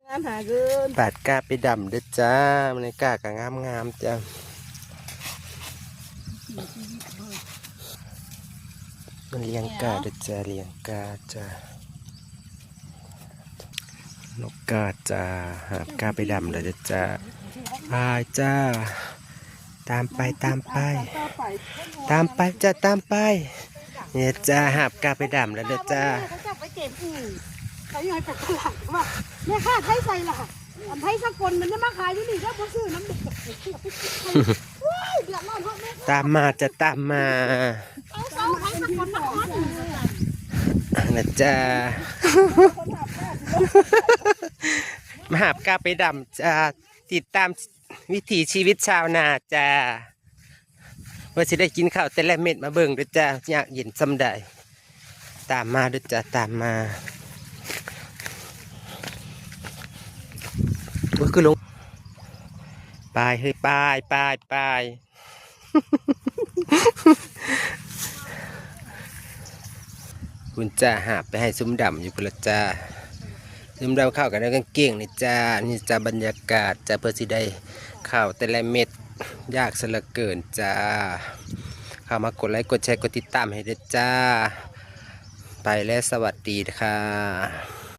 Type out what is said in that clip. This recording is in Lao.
ຕາມຫາເງິນ ປາດກ້າໄປດຳເດີຈ້າ. ມື້ນີ້ກ້າກໍງາມໆ ຈ້າ. ມັນລ້ຽງກ້າເດີຈ້າ ລ້ຽງກ້າຈ້າ. ນົກກ້າຈ້າ ຫາບກ້າໄປດຳແລ້ວເດີຈ້າ. ອາຍຈ້າ ຕາມໄປ ຕາມໄປ ຕາມໄປຈ້າ ຕາມໄປ. ນີ້ຈ້າ ຫາບກ້າໄປດຳແລ້ວເດີຈ້າ. ເຂົາເຈົ້າໄປເກັບອີກ ເຂົາຍັງໃຫ້ໄປຕະຫຼາດວ່າ ແມ່ຄ້າໄທໃສລະ? ອັນໄທສາກົນມັນຈະມາຂາຍຢູ່ນີ້ເດີ ບໍ່ຊື້ນຳເດີ. ໂອ້ຍ ເດືອດຮ້ອນຮອດແມ່ຄ້າ. ຕາມມາຈ້າ ຕາມມາ. ເອົາສາວໄທສາກົນມາຂາຍ. ນະຈ້າ ມາຫາບກ້າໄປດຳຈ້າ. ຕິດຕາມວິຖີຊີວິດຊາວນາຈ້າ. ວ່າຊິໄດ້ກິນເຂົ້າແຕ່ລະເມັດ ມາເບິ່ງເດີຈ້າ ຍາກເຢັນສ່ຳໃດ. ຕາມມາເດີຈ້າ ຕາມມາ. ໂອ້ຍ ຄືລົງ ໄປເຮີ້ຍ ໄປ ໄປ ໄປ. ພຸ້ນຈ້າ ຫາບໄປໃຫ້ຊຸມດຳຢູ່ພຸ້ນລະຈ້າ. ຊຸມດຳເຂົ້າກັນໃນກາງເກງນີ້ຈ້າ. ນີ້ຈ້າ ບັນຍາກາດຈ້າ ເພື່ອຊິໄດ້ເຂົ້າແຕ່ລະເມັດ ຍາກຊະເຫຼືອເກີນຈ້າ. ເຂົ້າມາກົດໄລກົດແຊ ກົດຕິດຕາມໃຫ້ເດີຈ້າ. ໄປແລ້ວ ສະຫວັດດີຄ່ະ.